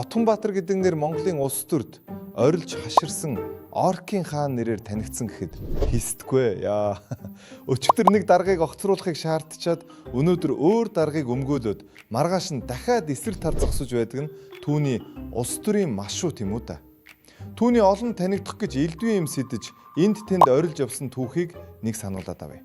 Отгонбаатар гэдэг нэр Монголын улс төрд орилж хаширсан Оркийн хаан нэрээр танигдсан гэхэд хийсдэггүй. Яа. Өчигдөр нэг даргаыг огцруулахыг шаардчаад өнөөдөр өөр даргаыг өмгөөлөөд маргааш нь дахиад эсрэг тал зогсож байдаг нь түүний улс төрийн машуу тийм үү да. Түүний олон танигдах гэж элдвийн юм сэдэж энд тэнд орилж явсан түүхийг нэг сануулад авъя.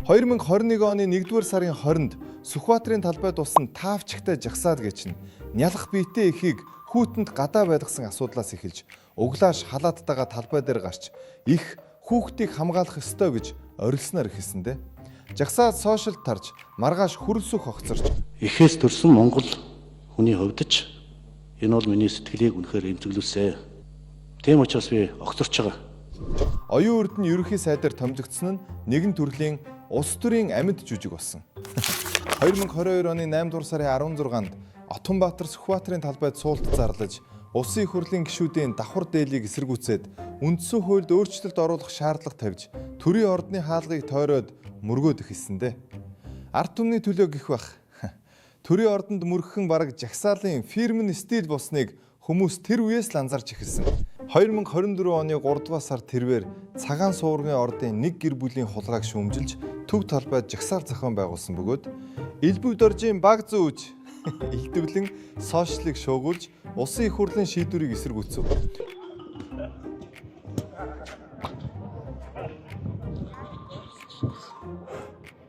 2021 оны 1-р сарын 20-нд Сүхбаатарын талбайд болсон таавчигтай жагсаад гэж нь нялх биетэй эхийг хүүтэнд гадаа байлгасан асуудлаас эхэлж углааш халааттайгаа талбай дээр гарч их хүүхдийг хамгаалах ёстой гэж орилсноор эхэлсэн дээ. Жагсаад сошиалд тарж маргааш хөрөлсөх огцорч Эхээс төрсэн Монгол хүний хувьд ч энэ бол миний сэтгэлийг үнэхээр эмзэглүүлсэн. Тийм учраас би огцорч байгаа. Оюун Эрдэнэ ерөнхий сайдаар томилогдсон нь нэгэн төрлийн улс төрийн амьд жүжиг болсон. 2022 оны 8 дугаар сарын 16-нд Отгонбаатар Сүхбаатарын талбайд суулт зарлаж улсын их хурлын гишүүдийн давхар дээлийг эсэргүүцээд үндсэн хуульд өөрчлөлт оруулах шаардлага тавьж төрийн ордны хаалгыг тойроод мөргөөд эхэлсэн дээ. Ард түмний төлөө гэх бах. Төрийн ордонд мөргөхөн бараг жагсаалын фирмэн стил болсныг хүмүүс тэр үеэс л анзаарч эхэлсэн. 2024 оны 3 дугаар сар тэрвэр Цагаан суургын ордын нэг гэр бүлийн хулгайг шүүмжилж төв талбайд жагсаал зохион байгуулсан бөгөөд Элбэг доржийн баг зүүж илдэвлэн сошиалыг шуугуулж улсын их хурлын шийдвэрийг эсэргүүцэв.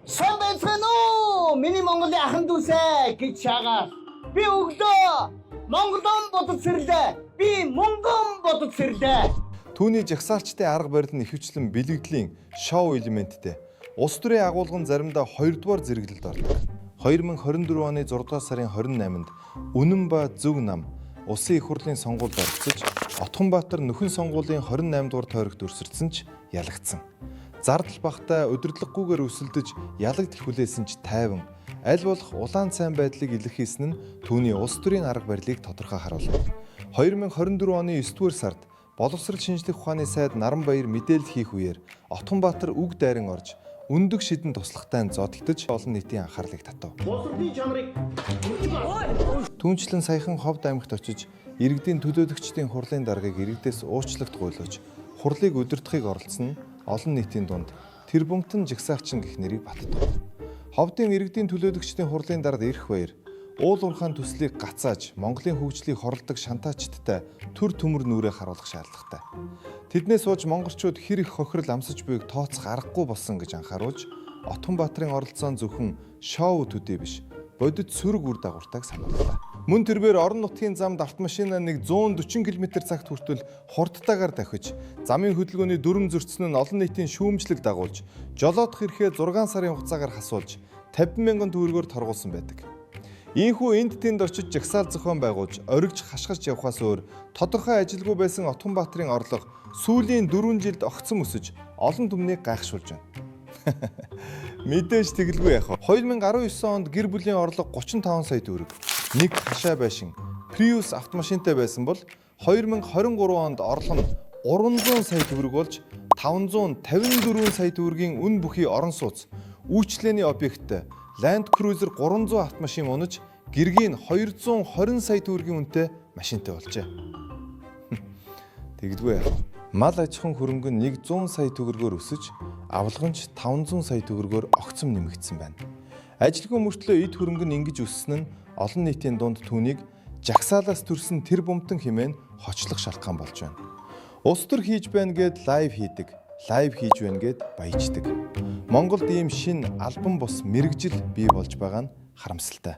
Сайн байцгаана уу? Миний Монголын ахан дүүсээ гэж шаагаа. Би өглөө Монголон бодож сэрлээ. Би мөнгөн бодож сэрлээ. Түүний жагсаалчдын арга барил нь ихэвчлэн бэлгэдлийн шоу элементтэй. Улс төрийн агуулга нь заримдаа хоёрдугаар зэрэглэлд ордог. 2024 оны 6 дугаар сарын 28-нд Үнэн ба Зөв нам улсын их хурлын сонгуульд оролцож Отгонбаатар нөхөн сонгуулийн 28 дугаар тойрогт өрсөлдсөн ч ялагдсан. Зардал багтай удирдлаггүйгээр өсөлдөж ялагдал хүлээсэн ч тайван аль болох улаан сайн байдлыг илэрхийлсэн нь түүний улс төрийн арга барилыг тодорхой харуулна. 2024 оны 9 дугаар сард боловсрол шинжлэх ухааны сайд Наранбаяр мэдээлэл хийх үеэр Отгонбаатар үг дайран орж өндөг шидэн туслахтай нь зодолдож олон нийтийн анхаарлыг татав. Боловсролын чанарыг Түүнчлэн саяхан Ховд аймагт очиж иргэдийн төлөөлөгчдийн хурлын даргаыг иргэдээс уучлалт гуйлуулж хурлыг удирдахыг оролдсон нь олон нийтийн дунд тэрбумтан жагсаагчин гэх нэрийг баттав. Ховдын иргэдийн төлөөлөгчдийн хурлын дарга ирэх баяр уул уурхаан төслийг гацааж Монголын хөгжлийг хоролдог шантаачдтай төр төмөр нүрээ харуулах шаардлагатай. Тэднээс сууж монголчууд хэр их хохирол амсаж буйг тооцох аргагүй болсон гэж анхааруулж Отгонбаатарын оролцоо нь зөвхөн шоу төдий биш бодит сөрөг үр дагавартайг санууллаа. Мөн тэрбээр орон нутгийн замд автомашина нэг 140 км цагт хүртэл хурдтайгаар давхиж, замын хөдөлгөөний дүрм зөрчсөн нь олон нийтийн шүүмжлэг дагуулж, жолоодох эрхээ 6 сарын хугацаагаар хасуулж 50 мянган төгрөгөөр торгуулсан байдаг. Ийхүү энд тэнд очиж жагсаал зохион байгуулж, оргиж хашгирч явхаас өөр тодорхой ажилгүй байсан Отгонбаатарын орлого сүүлийн 4 жилд огцом өсөж, олон түмнийг гайхшруулж байна. Мэдээж тэгэлгүй яах вэ? 2019 онд гэр бүлийн орлого 35 сая төгрөг. Нэг хашаа байшин Prius автомашинтай байсан бол 2023 онд орлого нь 300 сая төгрөг болж 554 сая төгрөгийн үн бүхий орон сууц, үйлчлэлийн объекттэй Land Cruiser 300 автомашин унаж гэргийн 220 сая төгрөгийн үнэтэй машинтай болжээ. Тэгэлгүй яах вэ? Мал аж ахуйн хөрөнгө нь 100 сая төгрөгөөр өсөж, авлага нь ч 500 сая төгрөгөөр огцом нэмэгдсэн байна. Ажилгүй мөртлөө эд хөрөнгө нь ингэж өссөн нь олон нийтийн дунд түүнийг жагсаалаас төрсэн тэр бумтан хэмээн хочлох шалтгаан болж байна. Улс төр хийж байна гэд live хийдэг, live хийж байна гэд баяждаг. Монголд ийм шин албан бус мэргэжил бий болж байгаа нь харамсалтай.